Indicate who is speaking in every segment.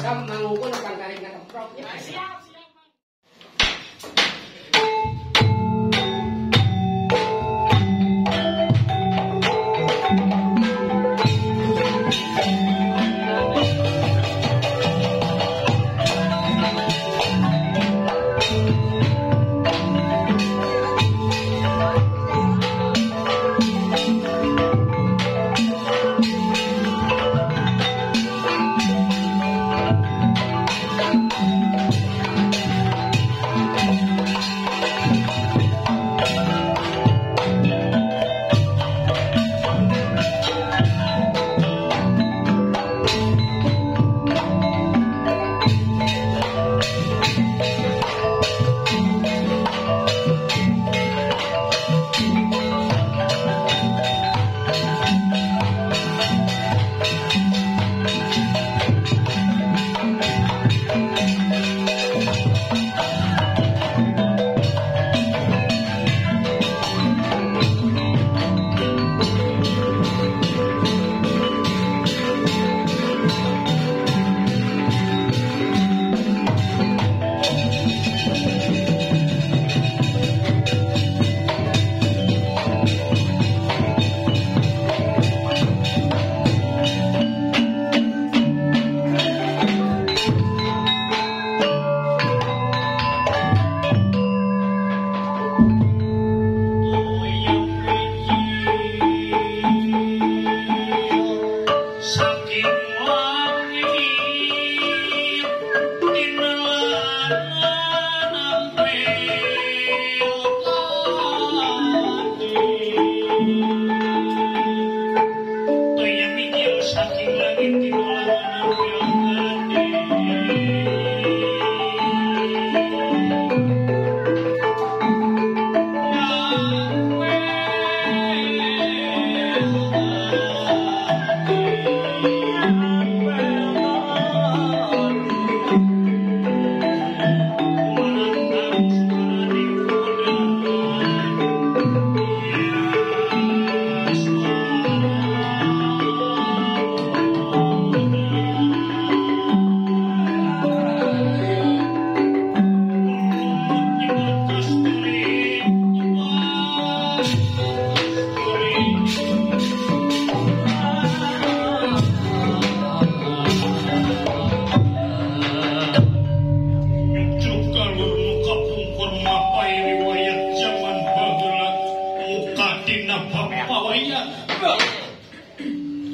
Speaker 1: Sam mangungkun pangkarik na keprok ya.
Speaker 2: Siap, siap.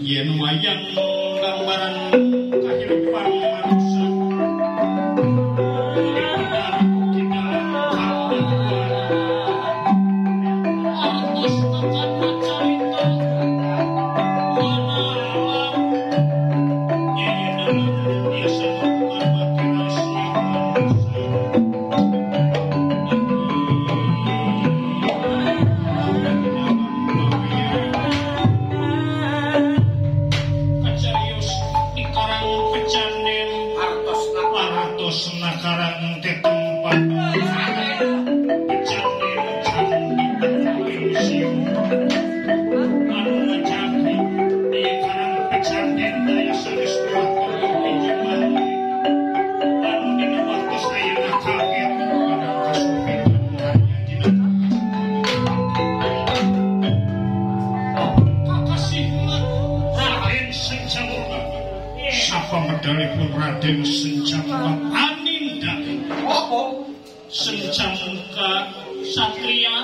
Speaker 3: Yen wayang gambaran kehidupan manusia Raden Sencamuka aninda
Speaker 1: apa
Speaker 3: Sencamuka satria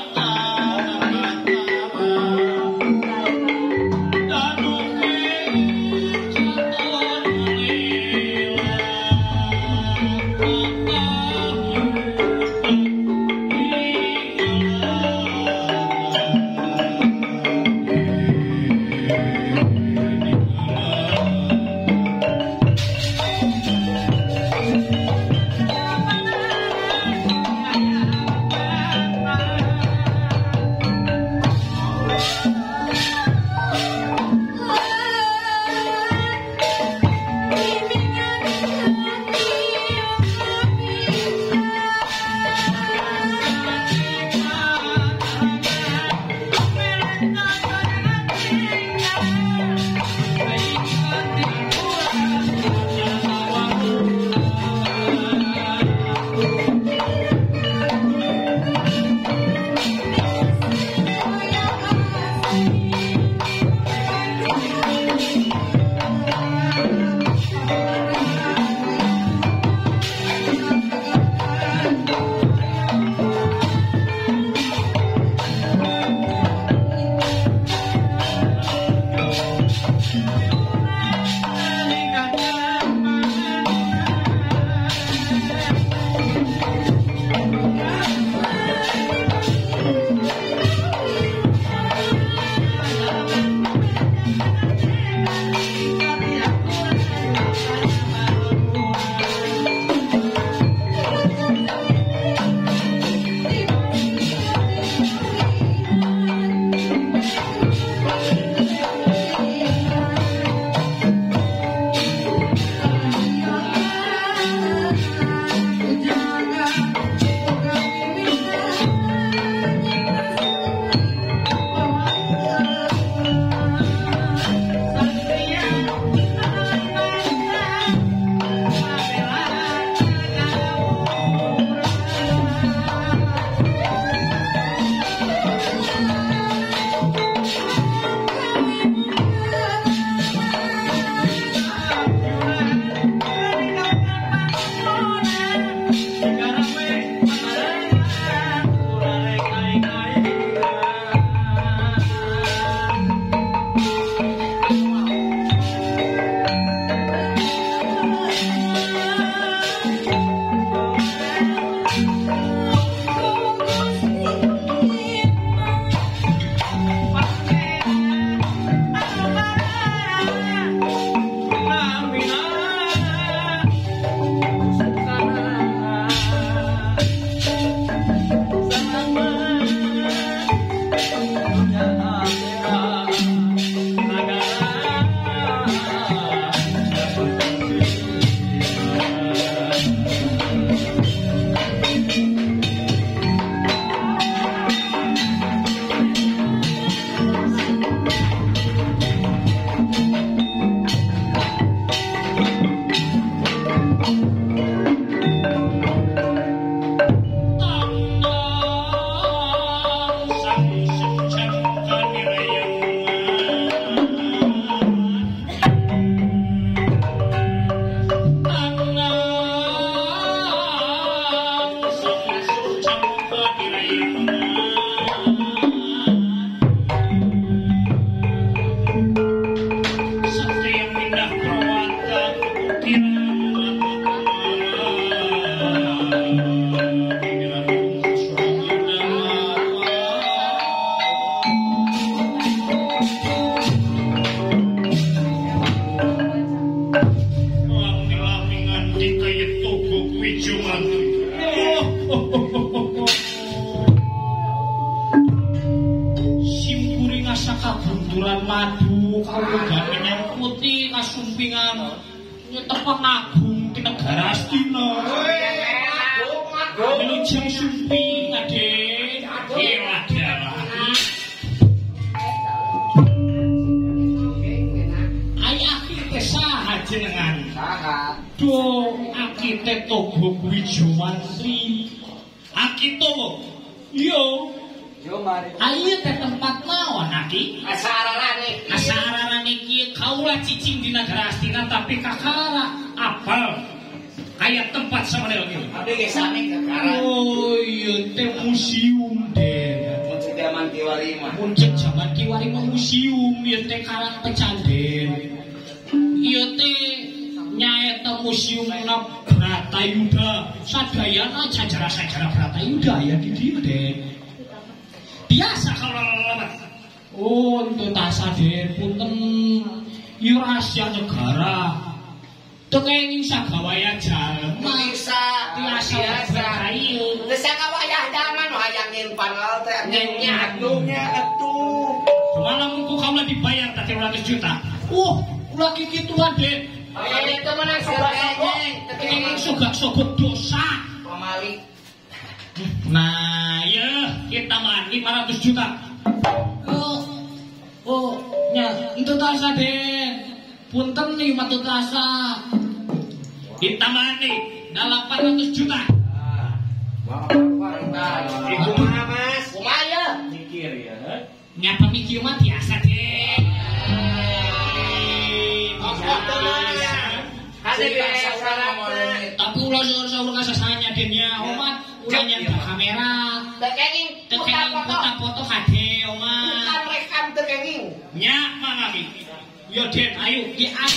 Speaker 3: Simkuring asa kabunduran madu kawudan menyang putih kasumpingan nyetepang agung di negara Astina. Wilujeng sumping Aden. Ai aki teh saha jenengan?
Speaker 1: Saha?
Speaker 3: Duh, aki teh Togog Wijomantri. Aki Togog. Yo.
Speaker 1: Yo mari.
Speaker 3: Ayo teh tempat naon aki?
Speaker 1: Asa ararane.
Speaker 3: Asa ararane kieu kaula cicing di negara Astina tapi kakara apal. Kayak tempat samanel kieu.
Speaker 1: Abdi ge sami kakara.
Speaker 3: Oh, ieu teh museum deh.
Speaker 1: Mun zaman kiwari mah.
Speaker 3: Mun zaman kiwari mah museum ieu teh karang pecanden. Ieu teh nyaeta museumna Bratayuda. Sadayana sajarah-sajarah Bratayuda aya di dieu deh. Biasa kalau lewat. Oh, untuk tasa den punten ieu rahasia negara. Teu kenging sagawaya jalma.
Speaker 1: Bisa
Speaker 3: biasa.
Speaker 1: Teu sagawaya jalma nu hayang nyimpan teh nya atuh nya atuh.
Speaker 3: Kumaha lamun ku kaula dibayar teh 300 juta. Ulah kikituan den.
Speaker 1: Itu menang sugak-sogok.
Speaker 3: Kenging sugak-sogok dosa.
Speaker 1: Pamali.
Speaker 3: Nah, ya kita mah 500 juta. Oh, nya itu tasa den. Punten nih matu tasa. Ditambah nih 800 juta.
Speaker 1: Iku mah Mas. Kumaha ya?
Speaker 3: Mikir ya. Nyapa mikir mah biasa den. Tapi ulah seur-seur kasasanya dennya omat ulah nyanda kamera.
Speaker 1: Teu kenging
Speaker 3: foto-foto kade omat.
Speaker 1: Bukan rekam teu kenging.
Speaker 3: Nya mah kami. Yo Den, ayo ki ah.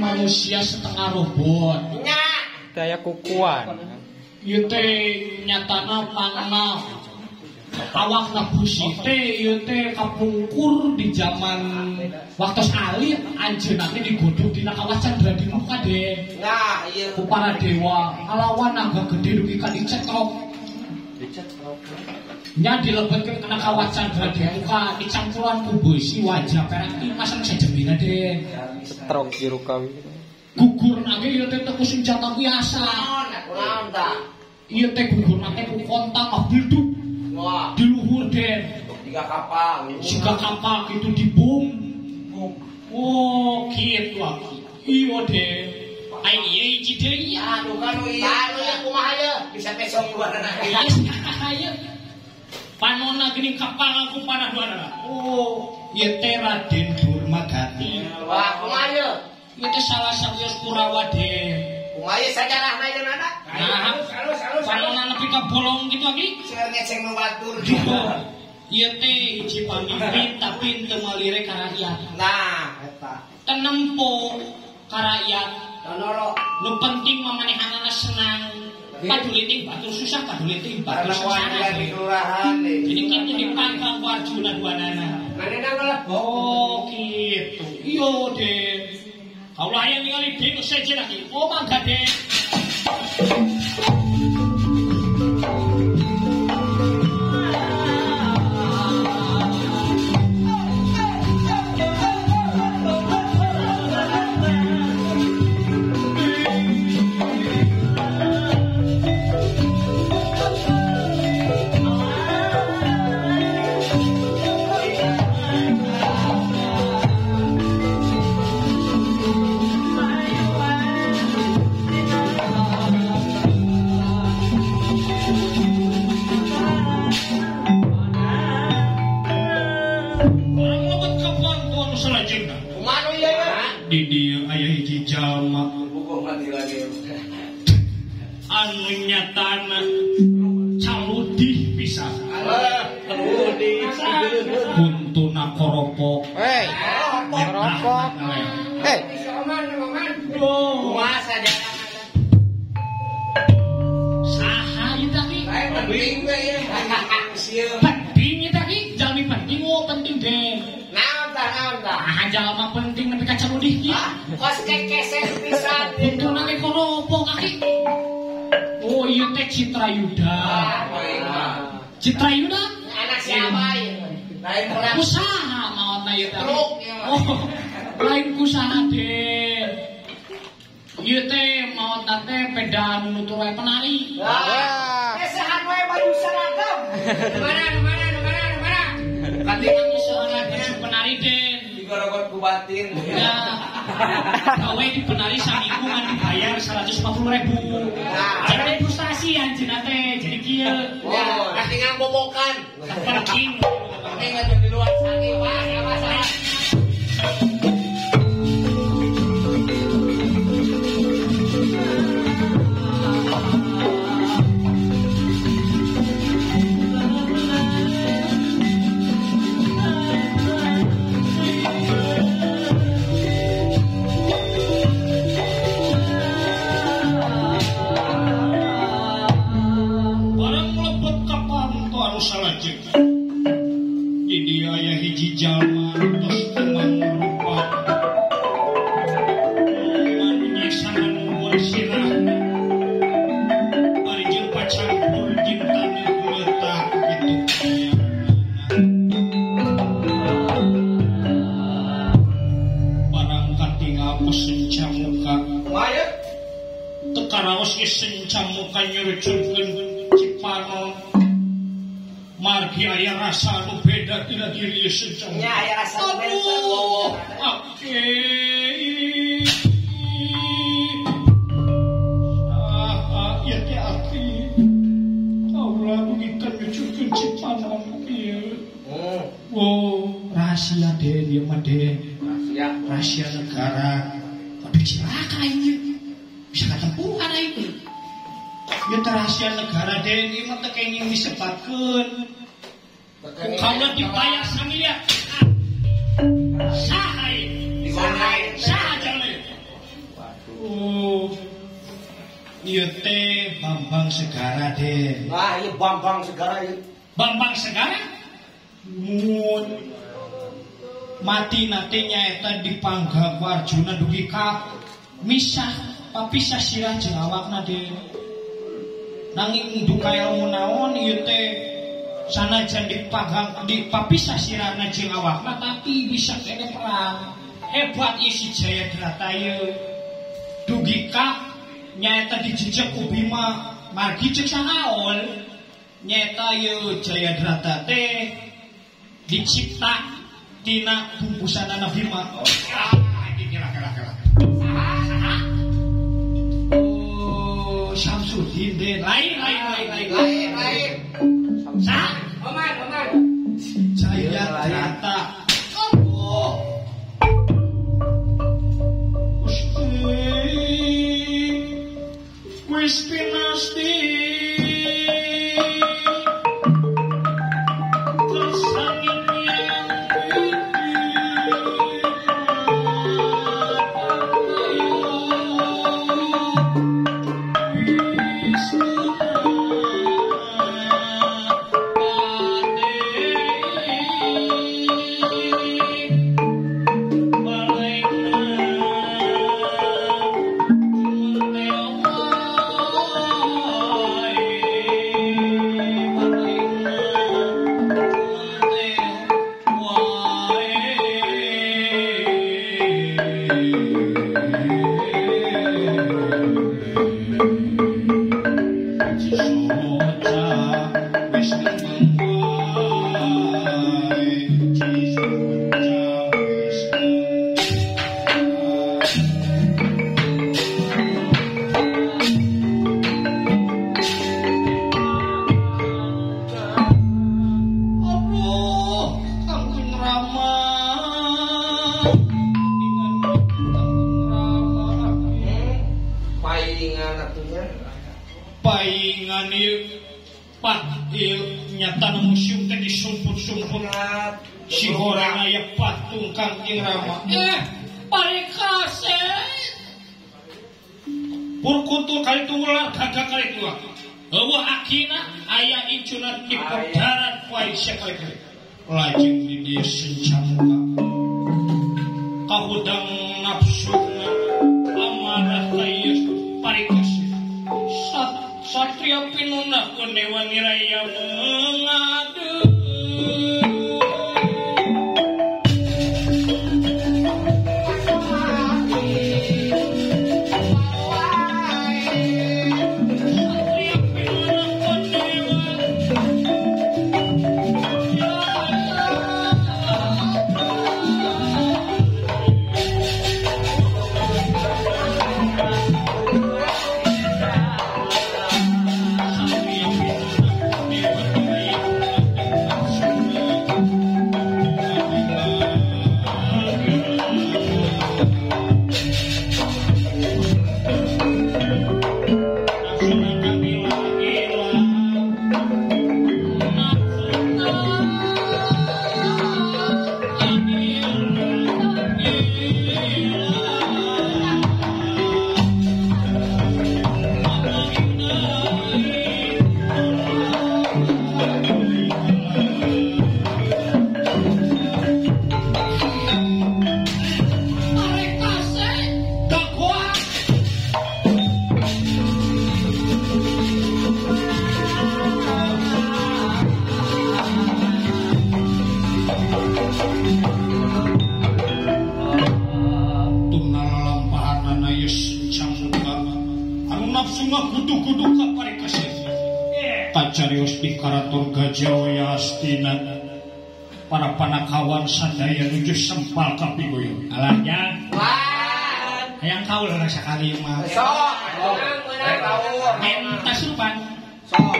Speaker 3: Manusia setengah robot.
Speaker 1: Nya,
Speaker 2: daya kukuan.
Speaker 3: Ieu teh nyatana pangna awakna busi teh ieu teh kapungkur di zaman waktos alit anjeunna teh digodhog dina kawah Candra di muka deh.
Speaker 1: Nah, ieu
Speaker 3: ku para dewa ngalawan naga gede dugi ka dicetrok.
Speaker 1: Dicetrok.
Speaker 3: Nya dilebetkeun kana kawah Candra di muka dicampuran ku besi wajah perak timas sajembina deh.
Speaker 2: Cetrok jirukawi.
Speaker 3: Gugur nage ieu teh teu ku senjata biasa.
Speaker 1: Naon tah?
Speaker 3: Ieu teh gugur nage ku kontang mah bledug.
Speaker 1: Wah,
Speaker 3: di luhur den.
Speaker 1: Tiga kapal.
Speaker 3: Tiga kapal itu dibom. Oh, kitu aki. Iya den. Ai ieu hiji deui.
Speaker 1: Aduh kan ieu. Anu kumaha ieu? Bisa pesong duanana.
Speaker 3: Ieu. Panona geuning kapal ku panah duanana. Oh, ieu teh Raden Durmagati.
Speaker 1: Wah, kumaha ieu?
Speaker 3: Ieu teh salah sawios Kurawa den.
Speaker 1: Kumaha ieu sajarahna ieu nana?
Speaker 3: Nah, panona nepi ka bolong kitu aki.
Speaker 1: Seueur ngeceng nu batur.
Speaker 3: Ieu teh hiji pamimpin tapi teu malire ka rakyat.
Speaker 1: Nah, eta.
Speaker 3: Tenempo ka rakyat.
Speaker 1: Tonoro.
Speaker 3: Nu penting mah manehanana senang. Paduli ting batur susah, paduli ting batur sengsara.
Speaker 1: Di kelurahan deh.
Speaker 3: Jadi kitu dipangkang ku Arjuna duanana.
Speaker 1: Manehna ngelebok.
Speaker 3: Oh, kitu. Iya, Den. Kaulah hayang ningali Den sejen lagi. Oh, mangga Den. Di dieu aya hiji jalma anu nyatana caludih pisan. Kuntuna koropok.
Speaker 2: Hei, koropok. Hei.
Speaker 1: Kumaha sajarahna?
Speaker 3: Saha ieu teh?
Speaker 1: Penting we ieu.
Speaker 3: Penting ieu teh, jalmi penting, oh penting deh.
Speaker 1: Naon tah, naon tah?
Speaker 3: Ah, jalma penting nepi ka caludih kieu.
Speaker 1: Kos kekeses pisan.
Speaker 3: Kuntuna ge koropok kaki. Oh, ieu teh Citra Yuda. Citra Yuda?
Speaker 1: Anak siapa ieu? Lain urang.
Speaker 3: Kusaha maotna ieu teh? Oh, lain kusaha deh. Ieu teh maotna teh peda anu nutur wae penari.
Speaker 1: Wah. Kesehan wae baju seragam. Mana mana mana mana.
Speaker 3: Katingang isoana baju penari den.
Speaker 1: Digorogot ku batin.
Speaker 3: Ya, Gawe di penari saminggu ngan dibayar 150.000. Jadi frustasi anjeunna teh jadi kieu.
Speaker 1: Ya, katingang bobokan.
Speaker 3: Penting.
Speaker 1: Penting atuh di luar sangi wah masalah.
Speaker 3: Jadi aya hiji jalma tos temang rupa anu nyesangan luar sirahna bari jeung pacampur jeung taneuh letak kitu barang katingal ku senca muka teu karaos ge senca muka nyurucurkeun cipanon margi aya rasa anu beda tina diri senca.
Speaker 1: Nya aya rasa nu beda.
Speaker 3: Oke. Ah, ieu teh ati. Kaula dugi ka nyucurkeun cipanon ieu. Oh, rahasia den ieu mah den.
Speaker 1: Rahasia.
Speaker 3: Rahasia negara. Aduh cilaka ieu. Bisa katempuhan aing. Ieu teh rahasia negara den ieu mah teu kenging disebatkeun. Kaula dibayar samiliar. Saha ieu? Saha jalma ieu? Oh. Ieu teh Bambang Segara den.
Speaker 1: Wah, ieu Bambang Segara ieu.
Speaker 3: Bambang Segara? Mun mati nate nyaeta dipangga ku Arjuna dugi ka misah papisah sirah jeung awakna den. Nanging duka ilmu naon ieu teh sanajan dipanggang dipapisah sirahna jeung awakna tapi bisa kene perang. Hebat ieu si Jayadrata ieu. Dugi ka nyaeta dijejeg ku Bima margi ceuk sangaol nyaeta ieu Jayadrata teh dicipta tina bungkusanana Bima. Oh, kira-kira. Saha? Oh, Samsudin den. Lain.
Speaker 1: Lain.
Speaker 3: Saha?
Speaker 1: Oman.
Speaker 3: Jayadrata. Oh. Gusti. Wis pinasti. Paingan ieu pat ieu nyata museum teh disumput-sumput si horang aya patung Kangjeng Rama. Parikase purkuntul kali tungulah gagah kali tua. Eueuh akina aya incuna di darat poe sakali-kali. Lajeng di dieu senca muka kahudang nafsuna amarah ka ieu parikase. Satria pinunah kunewa niraya mengadu. Satria pinunah kunewa nafsu ngagudu-gudu ka parikasih. Kacarios di karaton Gajah Waya Astina. Para panakawan sadaya nuju sempal kapigoyo. Alahnya.
Speaker 1: Wah.
Speaker 3: Hayang kaul lah sakali mah.
Speaker 1: Sok.
Speaker 3: Mentas rupan.
Speaker 1: Sok.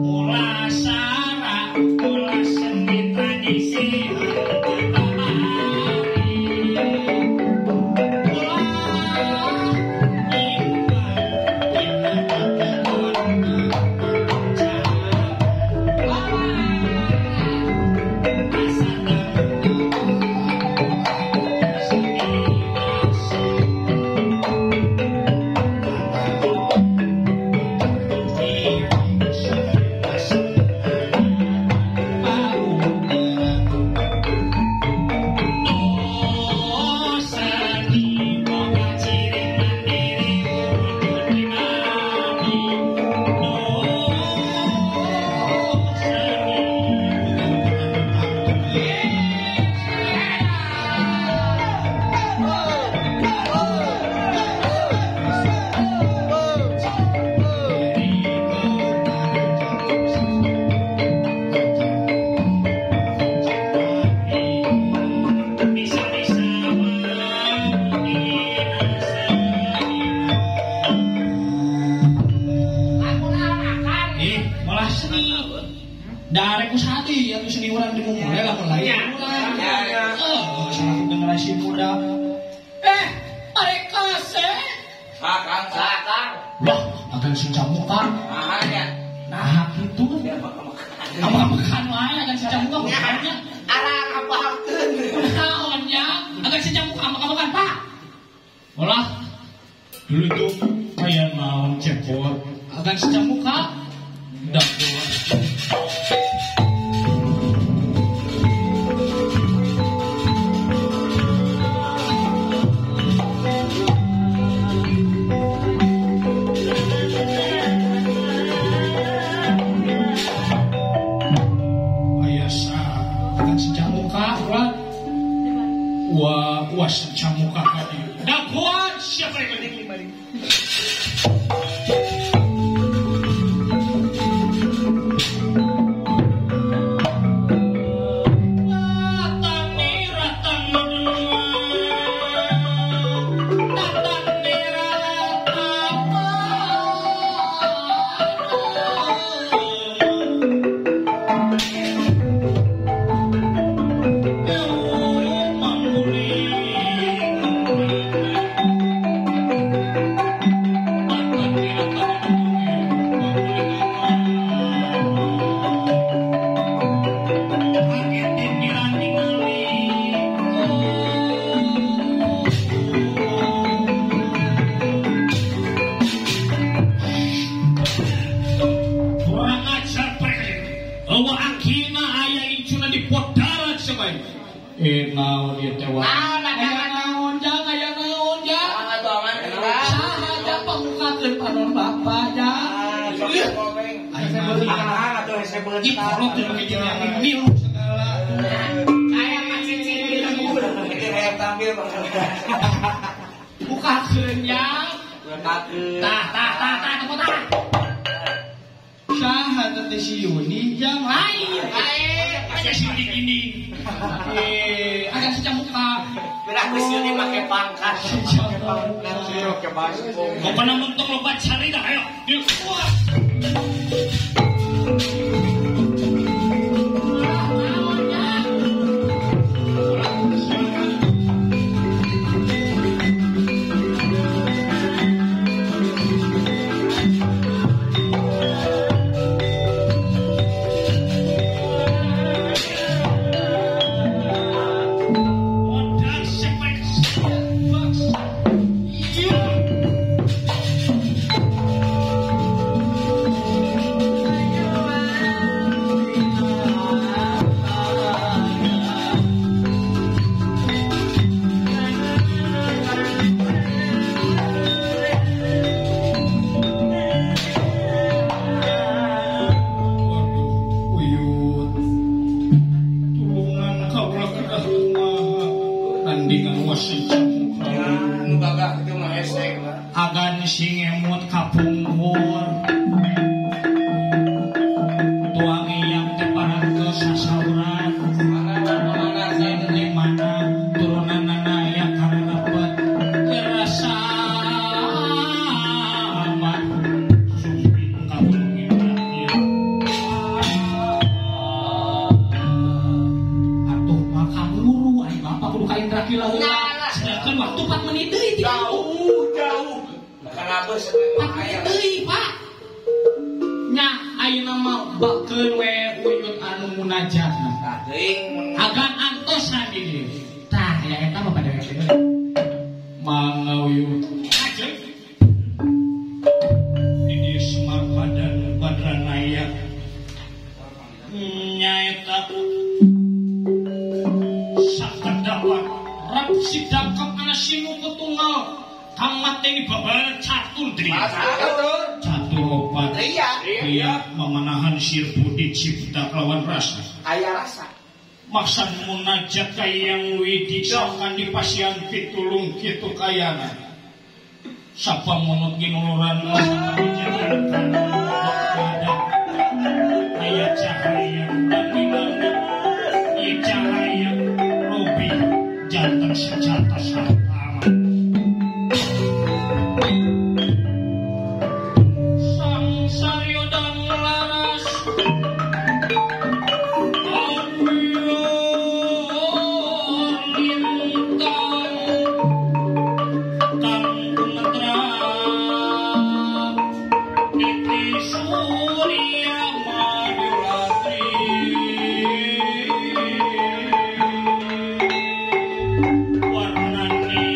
Speaker 3: Mula sara, mula seni tradisi. Agan sing emut kapungkur tuang yang teh parantos sasauran di mana turunanana yang karena dapat rasa aman sumping kabung atuh maka luru ai bapak kudu ka Indra Kila heula sedangkan waktu 4 menit deui
Speaker 1: jauh kenapa
Speaker 3: 4 menit deui Pak nya ayeuna mah bakeun we uyut anu munajatna
Speaker 1: tah teuing
Speaker 3: agan antosan di dieu tah ya eta mah pada dewek mangga uyut ajeng di dieu Semar Badan Badranaya nyaeta sakedapat rap sidakep ana sinuku tunggal kang mateni babaran catur driya catur opat iya memanahan sir budi cipta kelawan rasa
Speaker 1: aya rasa
Speaker 3: maksad munajat kayang widi sakan di pasian pitulung kitu kayana sapa munut ginuluran aya cahaya dan cahaya rubi jantan senjata sartama sang saryodang laras lintang kang tumetrap niti surya maduratri warnani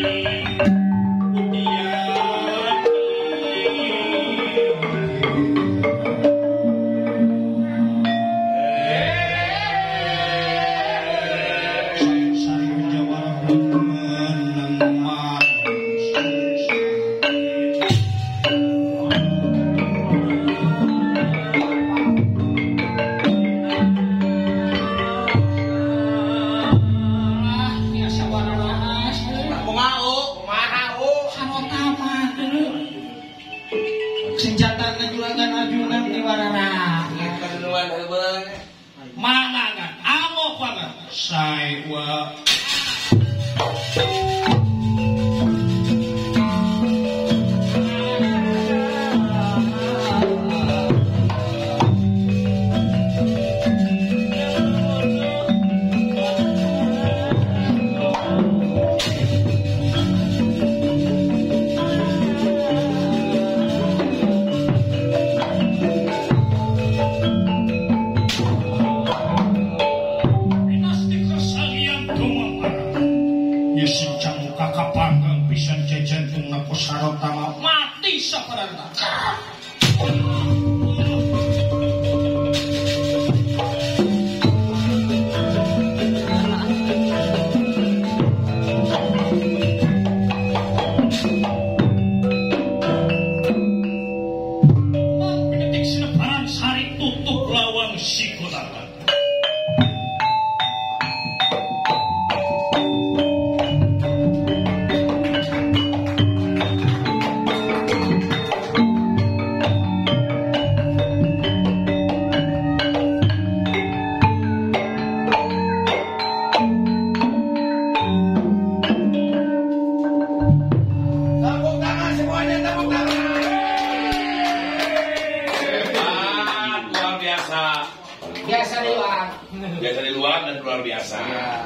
Speaker 1: Biasa di luar dan luar biasa. Ya.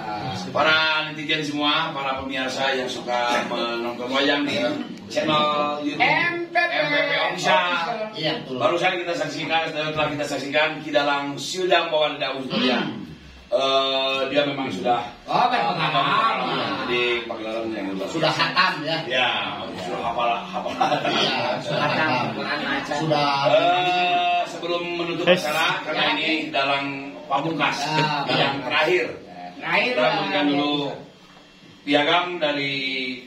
Speaker 1: Para netizen semua, para pemirsa yang suka menonton wayang di channel YouTube MPP Official. Iya, barusan kita saksikan, telah kita saksikan Ki Dalang Siudang Bawanda Ustoria. Dia memang sudah berpengalaman. Jadi pagelaran yang luar
Speaker 4: sudah khatam ya.
Speaker 1: Ya, sudah hafal.
Speaker 4: Iya, sudah khatam. Sudah.
Speaker 1: Sebelum menutup acara, karena ini dalang pamungkas yang terakhir. Kita berikan dulu piagam dari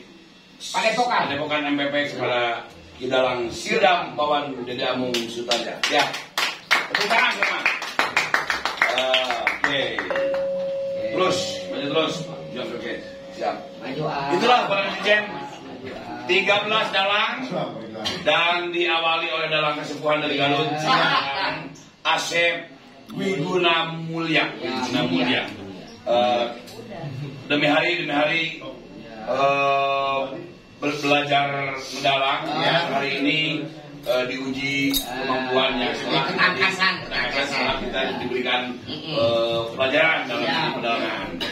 Speaker 1: Padepokan MPP kepada Ki Dalang Sirdam Bawan Dede Amung Sutaja. Ya, tepuk tangan semua. Oke. Terus, maju terus. Oke, siap. Itulah para netizen. 13 dalang dan diawali oleh dalang kesepuhan dari Garut, Asep Wiguna Mulya. Wiguna Mulya. Demi hari belajar mendalang. Hari ini diuji kemampuannya setelah kita diberikan pelajaran dalam pedalangan.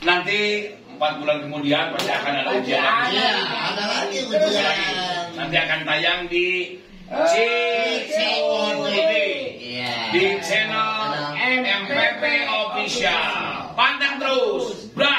Speaker 1: Nanti 4 bulan kemudian pasti akan ada ujian lagi.
Speaker 4: Iya, ada lagi ujian.
Speaker 1: Nanti akan tayang di CCOD di channel MPP Official. Pantang terus, Bra.